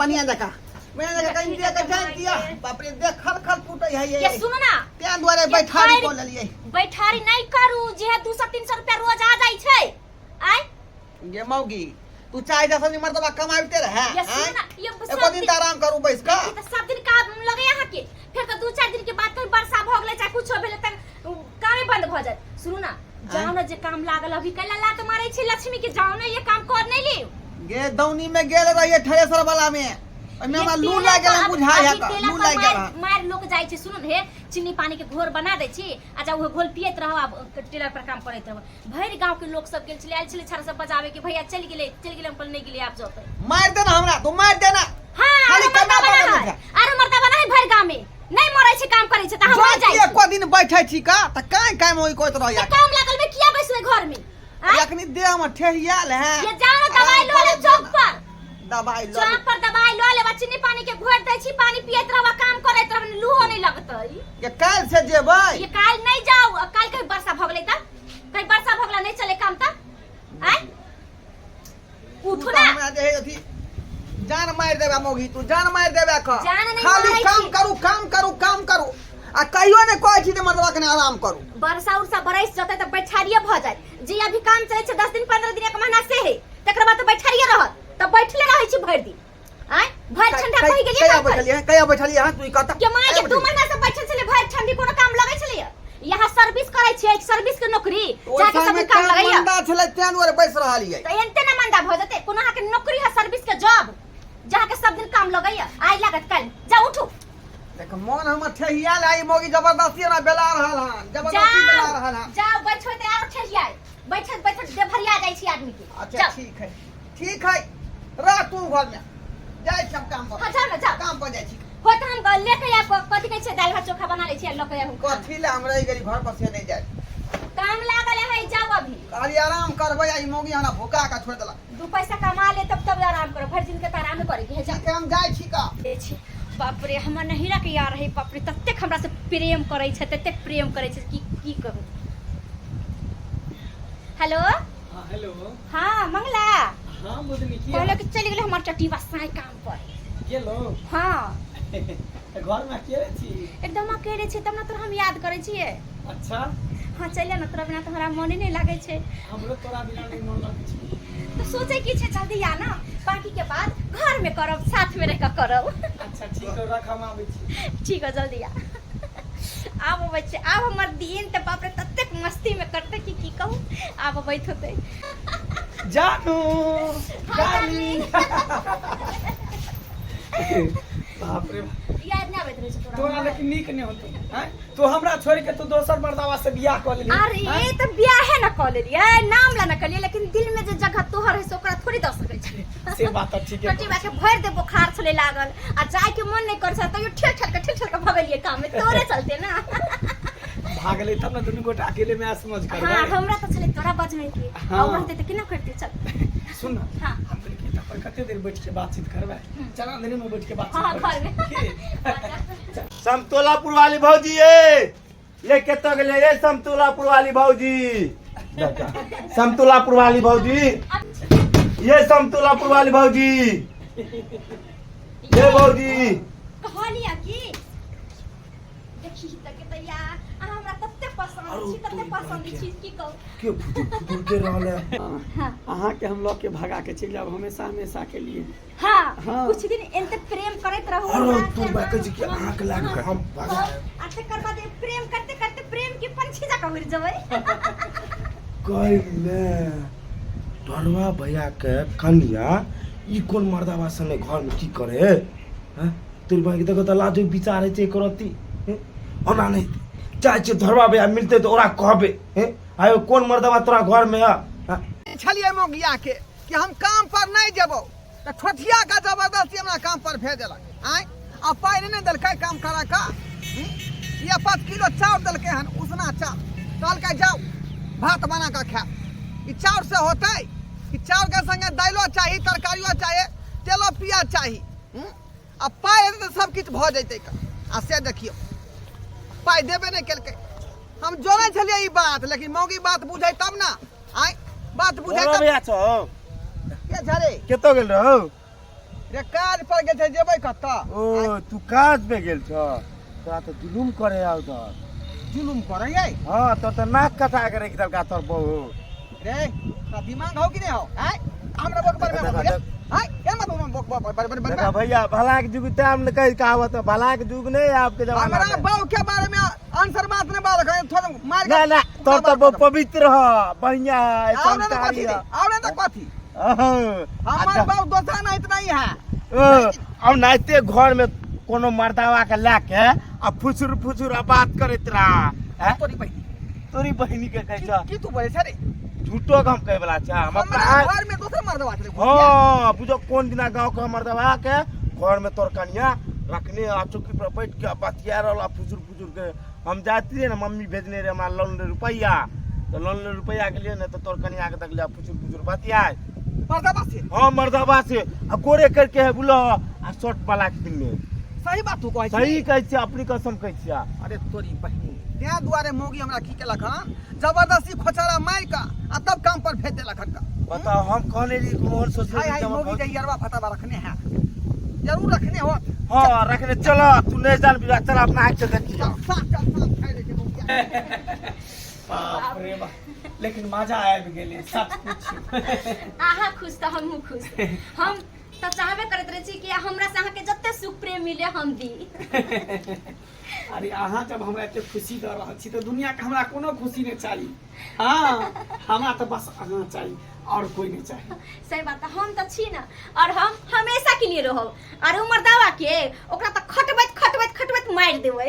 बढ़िया जकाँ, बढ़िया जकाँ कनि दे के जानि दिअ। बाप रे, देह खल खल टूटै है ये सुनो ना। तें दुआरे ये बैठारी भरि- कऽ लेलियै। बैठारी नहीं करू, जे 200-300 रुपया रोज आ जाइ छै। आय गे मौगी, तू चाहे जैसा मर्दबा कमाबिते रहे। ये सुन ना, ये एको सब दिन तऽ आराम करू बैस कऽ। तऽ सब दिन काम लगे अहाँ के, फिर तऽ 2-4 दिन के बाद कहीं वर्षा भऽ गेलै चाहे कुछो भेलै तऽ कामे बंद भऽ जायत। सुनू ना, जाओ ना, जे काम लागल अभी कैला लात मारै छै लक्ष्मी के, जाओ ना, ये काम कर नहीं लियो। गे दौनी में गेल रहिए थ्रेसर वाला में, ओहिमे हमरा लू लागि गेल, बुझाइ है तऽ लू लागि गेल हन। मार लोक जाइ छै। सुनू ने हे, चीनी पानी के घोर बना दै छी आ जा उहे घोल पियैत रहब आ टेलर पर काम करैत रहब। भरि गांव के लोक सब गेल छलै, आयल छलै छाड़ा सब बजावे के भैया चलि गेलै, चलि गेलै। हम कहलियै नहि गेलै, आब जतै। मारि देना हमरा, तू मारि देना। हाँ। खाली आरो कन्ना मर्दाबा पर ना है, आरो मर्दाबा ना है भरि गांव में, नहीं मरै छै, काम करै छै तऽ हम मर जो जाइ छी। एको दिन बैठै छी का तऽ कांय कांय में ओइ कहैत रहैया। तऽ काम लागल में किया बैसबै घर में? आँय? अखनी देह हमर ठेहियाल है। ये जाओ ना, दवाई लो ले चौक पर। दवाई लो। चौक पर दवाई लो लेबा, चीनी पानी के घोर दै छी, पानी पियैत रहबा, काम करैत रहबा, लूहो नहीं लगतै। ये काल्हि से जेबै। ये काल्हि नहीं जाओ, आ काल्हि कहीं वर्षा भऽ गेलै तऽ, कहीं वर्षा भऽ गेलै, नहीं चले काम तऽ। आँय, तू उठू तऽ ना। हमरा जे है अथी जान मारि देबे मौगी, तू जान मारि देबे क। जान नहि खाली मारै काम छी। करू, काम करू, काम करू, आ कहियो नहि कहै छी जे मर्दबा कने आराम करू। वर्षा उर्षा बरसि जेतै तऽ बैठारिये भऽ जायत। जे अभी काम चलै छै 10 दिन 15 दिन 1 महीना से है, तकर बाद तऽ बैठारिये रहत, तऽ बैठले रहै छी भरि दिन। आँय, भरि ठंडा कहि गेलियै कहिया काम करै। बैठलियै? कहिया बैठलियै हँ तू ई कतऽ? के माय के कहिया 2 महीना से बैठल छलै भरि ठंडी, कोनो काम लगै छलै? यहाँ सर्विस करै छियै, सर्विस के नौकरी ओहि जाके सब समय दिन काम काम लगैया। मंदा छलै तें दुआरे बैस रहलियै। तऽ एनते ना मंदा भऽ जेतै? कोनो अहाँके नौकरी है सर्विस के जॉब, जहाँके सब दिन काम लगैया? आइ लागत काल्हि। जा उठू। देख, मन हमर ठेहियाल है, ई मौगी जबरदस्ती हमरा बेला रहल हन, जबरदस्ती बेला जाओ रहल हन। जाओ, बैठो ते आरो ठेहियाय, बैठत बैठत देभरिया जाइ छी आदमी के। अच्छा। जाओ। ठीक है, ठीक है, रह तू घर में, जाइ छी हम काम पर। हाँ, जाओ ना, जाओ। काम पर जाइ छी। हो तऽ हम लेके आयब, कथी कहै छै, दालि भात चोखा बना लै छी आ लऽ के आयब हम। कथी ले हम रहि गेली घर पर, से नहि जाय। काम लागल है, जाओ अभी। खाली आराम करबै आ ई मौगी हमरा भुका के छोड़ि देलक। 2 पैसा कमा ले तब तब आराम करो, भरि दिन के तऽ आरामे करे के है। जाओ। ठीक है, हम जाइ छी का। ए छी, बाप रे, हमर नहिरा के यार है, बाप रे, ततेक हमरा से प्रेम करै छै, ततेक प्रेम करै छै कि की कहू। हेलो। हाँ, हेलो। हाँ मंगला। हाँ बुधनी, की कहलो कि चलि गेलै हमर चटीबा साँय काम पर। गेलो? हाँ। घर में अकेले छी? एकदम अकेले छी, तब ना तोरा हम याद करै छियै। अच्छा। हाँ, चलि ना, तोरा बिना तो हमरा मने नहीं लागै छै। हमरो तोरा बिना नहीं मन लगै छै। तो सोचे की छै, जल्दी आ ना, बाकी के बाद घर में करब, साथ में रह के करब। अच्छा ठीक है, रख, हम आबै छी। ठीक है, जल्दी आ। आब अबै छै, आब हमर दिन तऽ बाप रे ततेक मस्ती में कटतै कि की कहू। आब अबैत होतै। जानू। हाँ, डार्लिंग, बाप रे बाप। याद नहि आबैत रहै छै तोरा? तोरा लेकिन नीक नहि होतौ हैं? तू हमरा छोड़ के तू दोसर मर्दावा से बियाह कऽ लेली। अरे हैं? तऽ बियाहे न कऽ लेलियै, नाम ला न कलियै, लेकिन दिल में जे जगह तोहर है से ओकरा थोड़ी दऽ सकै छी। से बात तऽ ठीके। टटी के भरि दे बोखार छलै लागल आ जाय के मन नहि करै छलै, तैयो ठेल ठेल के, ठेल ठेल के भगलियै काम में, तोरे चलते ना। भागले तब ने दुनू गोटा अकेले में ऐश मौज करबै। हाँ, हमरा तऽ छलै तोरा बजबै के। हाँ। और रहते तऽ केना करते? चल। सुन ना। हाँ। हम कहलियै कि एतऽ पर कते देर बैठ के बातचीत करबै, चल अंदरे में बैठ के बातचीत हाँ, करै घर में। छी। की? समतोलापुर वाली भौजी, ए ये कतऽ गेलै रे समतोलापुर वाली भौजी? समतोलापुर वाली भौजी, ये समतोलापुर वाली भौजी, ये भौजी। कहलिया कि देखी तऽ के तैया अहाँ हमरा तते पसंद छी, तते पसंद छी, की कहू। के फुदुर फुदुर के रहल है? हाँ। अहाँ के हम लऽ के भगा के चलि जायब हमेशा हमेशा के लिए। हाँ। हाँ। कुछ दिन एनते प्रेम करैत रहू अरे हमरा तू से, बा कहै छी कि हाँ, अहाँके लाग के हम भगा हाँ, आ तकर बाद प्रेम करते करते प्रेम के पंछी जकाँ उड़ि जेबै। कैले धनवा भैया के कनिया ई कोन मर्दावा सने घर में की करे हैं? तोर भाई के देखो तऽ लाजो विचार होइ छै करती हैं? ओना नहि चाहै छियै धरवा भैया मिलतै तऽ ओकरा कहबै हैं, आयो कोन मर्दावा तोरा घर में है, हैं? छलियै मौगिया के कि हम काम पर नहीं जेबो तऽ ठोठिया का जबरदस्ती हमरा काम पर भेज देलक। आँय, आ पाइ नहि देलकै काम करा का। ये 5 किलो चाउर देलकै हन, उसना चाउर, कहलकै जाउ भात बना कऽ खायब। ई चाउर से होतै कि चाउर के संगे दाइलो चाही, तरकारियो चाही, तेलो पियाज चाही। आ पाइ हेतै तऽ सब किछु भऽ जैतै का। आ से देखियौ पाइ देबे नहि केलकै। हम जोड़ै छलियै ई बात, लेकिन मौगी बात बुझै तब ने। आँय, बात बुझै बोलो तब। भैया छौ। के झरे? कतऽ गेल रहौ? रे काज पर गेल छै जेबै कतऽ ओ तू काज पे गेल छ तोरा तऽ जुलुम करे आउ तऽ जुलुम करे यै हाँ तोर तऽ नाक कटा के रखि देलका तोर बहू रे तोरा दिमाग हौ कि नहि हौ आँय हमरा बोक पर में देखा, आँय के मत बोक बोक पर पर देखा भैया भला के जुग टाइम ने कही कहावत है भला के जुग नहीं है आपके जमाना हमरा में बहू के बारे में आंसर बात नहीं बात कर थोड़ा मार ना ना तोर तऽ बहु पवित्र है बढ़िया है और नहीं तो संस्कारी कथी है और नहीं तो कथी अहं, हमर आ बहू दोसर नहीं इतना ही है ओ, अब नाइते घर में कोनो मर्दावा के लए के आ फुसुर फुसुर आ बात करैत रहा हैं? तोरी बहिनी तोरी बहिनी के कहै छ की तू बोले छै रे झूठो के हम कहै वाला छ हम हमरा अपना घर में दोसर मर्दवा छलै हाँ बुझो कोन दिना गांव के मर्दवा के घर में तोर कनिया रखने आ चौकी पर बैठ के बतिया रहल आ फुसुर फुसुर के हम जाती रहे ना मम्मी भेजने रहे हमरा लोन ले रुपैया तो लोन ले रुपैया के लिए ना तो तोर कनिया के देखलिया फुसुर फुसुर बतियाए मर्दवा से हाँ मर्दवा से आ गोरे करके है बोलो आ शर्ट वाला के पिन्ने सही बात तू कहै सही कहै छियै अपनी कसम कहै छियै अरे तोरी बहिनी तें दुआरे मौगी हमरा की केलक हन जबरदस्ती खोचारा मारि कऽ आ तब काम पर भेज देलक हन का बताओ हम कहने रही मोहन सोच हाय हाय मौगी जे यरवा फटावा रखने है जरूर रखने हो हाँ रखने चलो तू नहीं जान बिरा चल अपना आँख से देखिए चल साफ चल साफ खाइ ले के मौगी बाप रे बाप लेकिन मजा आबि गेलै सच पूछू अहाँ खुश तऽ हमहूँ खुश हम तऽ चाहबे करैत रहै छी कि हमरा से अहाँके जते सुख प्रेम मिले हम दी अरे अहाँ जब हमरा एते खुशी दऽ रहल छी तऽ दुनियाके हमरा कोनो खुशी नहि चाही हाँ हमरा तऽ बस अहाँ चाही और कोई नहीं चाही सही बात है, हम तऽ छी ना और हम हमेशा के लिए रहब और उमर दावा के ओकरा तऽ खटबैत खटबैत खटबैत मारि देबै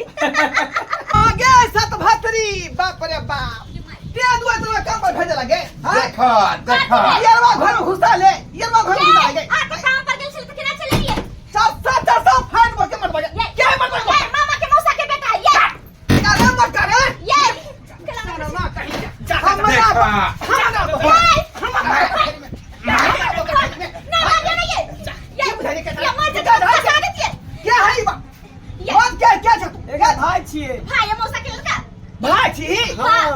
आगे सत भतरी बाप रे बाप ते दुआ तोरा काम पर भेजे लगे हां देखा देखा यरवा घर में घुसा ले यरवा घर में घुसा ले आ तऽ काम पर गेल छलै तऽ केना चले गेलियै चार सात चार सौ फाइन बोल के मत बजे ये क्या मत बजे ये मामा के मौसा के बेटा है ये अरे मत कर रे ये ना कहीं जा हमरा हमरा ना मारिए ना ये ये ये मर जेतै फंसा देतियै क्या है ई बा ये बात क्या क्या छ तू एकर भाई छियै भाई ये मौसा के लड़का भाई छी हाँ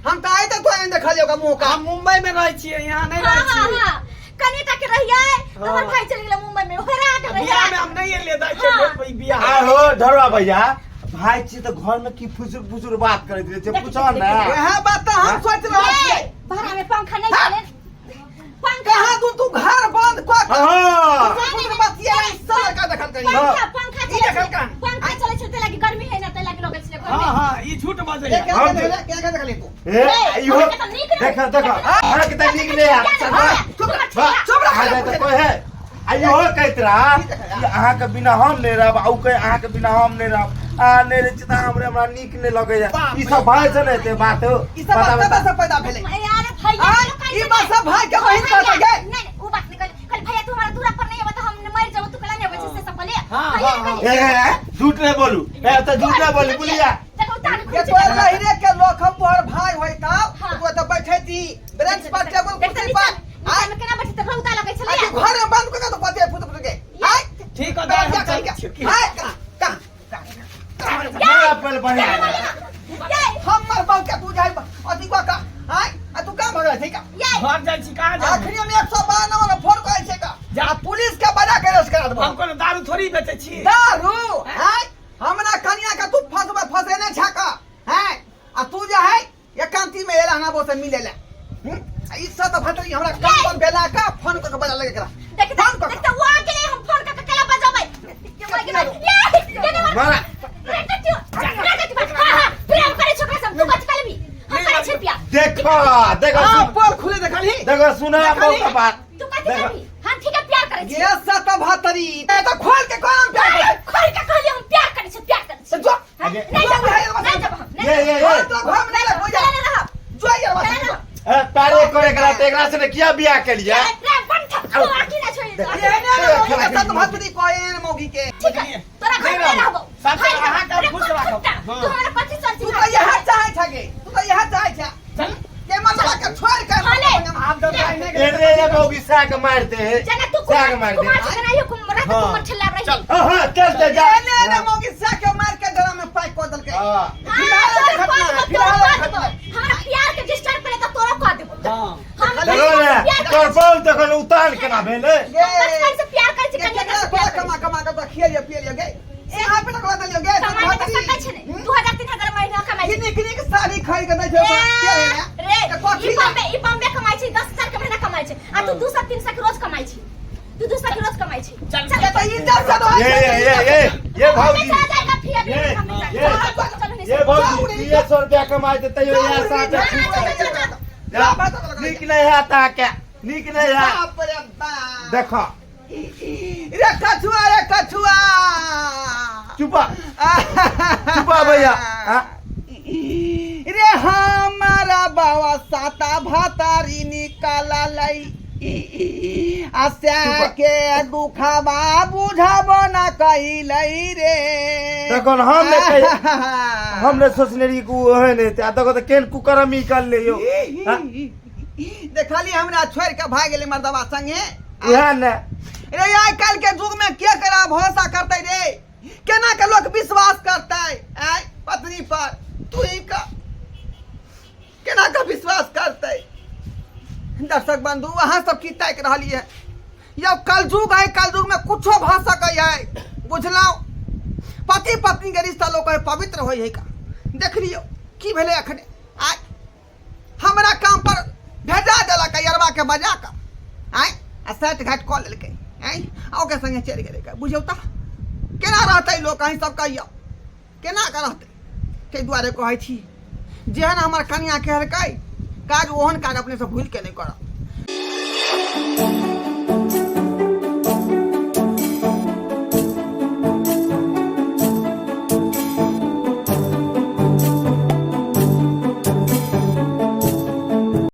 हम तो आए तो तो आए देखा लियो का मुंह का हम मुंबई में रहै छियै यहाँ नहि हाँ रहै हाँ छियै हाँ कनिटा के रहियै तो हमर हाँ। भाई चलि गेलै मुंबई में हेरा के बियाह में रहियै हम नहि एलियै दाइ हाँ। छै बियाह आ हो ढरवा भैया भाई छी तऽ घर में की फुसुर फुसुर बात करैत रहे छै पूछो ना वएह बात तऽ हम सोच रहल छियै भाड़ा में पंखा नहीं चले पंखा कहाँ तू तू घर बंद कऽ के हाँ फुसुर बतिया सब लड़का देखल करी पंखा पंखा ई चले देखल छलै कहाँ? पंखा चले छलै तै लागी गर्मी है ना तै लागी लगै छलै घर हाँ में हाँ ई झूठ बजै क्या हम क्या क्या क्या देखली तू ए इहो अहाँके तऽ नीक रहै। देखा देखा अहाँ के तऽ नीक नहि आयत चुप रह, वाह, चुप रह, आ जाए तऽ कोइ है आ इहो कहैत रहा कि अहाँके बिना हम नहि रहब आ ओ कहे अहाँके बिना हम नहि रहब आ नहि रहै छी तऽ हमरे हमरा नीक नहि लगैया बाप ई सब भए छै ने एते बात हो ई सब बात कतऽ से पैदा भेलै अरे भैया आँय, लोग ई बात सब भाई के बहिन भैया, पर गए नहीं नहीं उ बात नहीं कहले कहले भैया तू हमारा दूरा पर नहीं आबे तो हम मर जाबो तू कला नहीं आबे छै से सब कहले हाँ, भैया हाँ, ने ए, कहले ए, ए, झूठ नहि बोलू ए तऽ झूठ नहि बोलू बुलिया देखो तार के खुल तोर लहिरे के लोक हम तोहर भाई होय तब हाँ। तू तऽ बैठे थी बेंच पर टेबुल कुर्सी पर नीचा में केना बैठे त रौदा लगै छलै आ तू घर में बंद कऽ के तो पते फुट फुट के आय ठीक है दाइ हम क्या चलै छियै की आय कहाँ कहाँ हमरा पहिले बढ़िया हमर बाप के तू जाय अथी कऽ का आय आ तू कहाँ भगल छै का घर जाइ छी कहाँ जाइ आखिरी में 192 वाला फोन करै छै का जा। आ पुलिस के बजा के अरेस्ट करा देबो हम कोनो दारू थोड़ी बेचै छी दारू आय हमरा कनिया के तू फसबे फसेने छा का हैं आ तू जे है एकांती में एला ना बोसे मिले ले आ ई सब भतरी हमरा काम पर बेला का फोन क के बजा लगे करा देख फोन कऽ देख त वो आ गेलै हम फोन क के केला बजाबै ये मर गेलै ये ये ने मर मारा हां हां प्रेम करे छोकरा सब तू कथि करबी हम करे छै प्यार देखो देखो हां सुन पोल खुले देखली देखो सुना देखली? बहुत बात तू कथि करबी हम ठीक है प्यार करे छी ये सत भतरी ए तो खोल के कोन प्यार करे खोल के कहलिए हम प्यार करे छी प्यार करे छी जो हाँ? आगे। नहीं जो जब है, बस। नहीं जब हम नहीं ये ये हां ये तो घर में नहीं लग चला जा रहा जो यार बस चला ए, प्यारे करे करा तो एकरा से ने किया बियाह के लिए रे बन तू आकी ना छोड़ ये ने ने सत भतरी कोइन मौगी के ठीक है तोरा घर में रहबो सबसे अहाँके हम खुश राखब तू हाँ। हमरा कथी सोच तू तो यह चाहे छगे तू तो यह चाहे छे चल के मतलब के छोड़ के हाँ ले। आब जब जाइ नहि ए रे रे बौगी साग मार दे जना तू साग मार दे कुमार छना यो कुमार रात हाँ। कुमार छल्ला रही हाँ हाँ चल चल जा ये ने ने मौगी सा के मार के गला में पाइप को दल के हाँ। फिलहाल के घटना है, फिलहाल के घटना है। हमरा प्यार के डिस्टर्ब करे त तोरा कह देबो हाँ हम देखो ने प्यार तोर बहु तखन उतान केना भेलै ये बचपन से प्यार करे कोला कमा कमा के तो खियलियो पियलियो गे। यहाँ पे तक देलियो गे। कमाइ तऽ सकै छै ने, 2000 3000 महीना कमाइ छै। किनी किनी के साड़ी खरीद के दै छै ए, रे, तऽ कथी ई बॉम्बे, ई बॉम्बे कमाइ छै, 10,000 के महीना कमाइ छै आ तू 200 300 के रोज कमाइ छी, तू 200 के रोज कमाइ छी। चल, चल। ये तऽ इज्जत से रहै ये छै। ये ये ये ये भौजी, चला जाएगा फिर अभी ये, हम नहीं ये, जाएंगे। चलो नहीं। ये भौजी, 300 रुपया कमाइ छै तैयो इएह साथ नीक नहि हैत अहाँके, नीक नहि हैत। बाप रे बाप। देखो। रे कछुआ, रे कछुआ। चुपा चुपा भैया, हाँ? रे हमारा बाबा साता भातारी निकाला लई आशा चुपा। के दुखबा बुझब ना कैलई रे। तखन हम नहि हम नहि सोचने रही कि ओ ओहन हेतै, आ देखो तऽ केहन कुकरम ई कर ले यौ, हाँ? देखली हमरा छोड़ के भाग गेलै मर्दबा संगे। इएह ने। रे आइ काल्हि के युग में के करा भरोसा करतै रे? केना के लोक विश्वास करतै आय पत्नी पर? तू ही का केना के विश्वास करतै? दर्शक बंधु, अहाँ सब की ताकि रहलियै? यौ कलयुग है, कलयुग में कुछो भऽ सकै है, बुझलहुँ? पति पत्नी के रिश्ता लोक है पवित्र होइ है का? देख लियौ की भेलै अखने। आय हमरा काम पर भेजा देलक यरवा के बजा कऽ आय आ सेट घाट कऽ लेलकै आय आ ओकर संगे चलि गेलै। बुझियौ तऽ केना रहतै लोक? अहीं सब कहियौ केना कऽ रहतै? ताहि दुआरे कहै छी, जेहन हमर कनिया कहलकै काज, ओहन काज अपने से भूलि के नहि करब।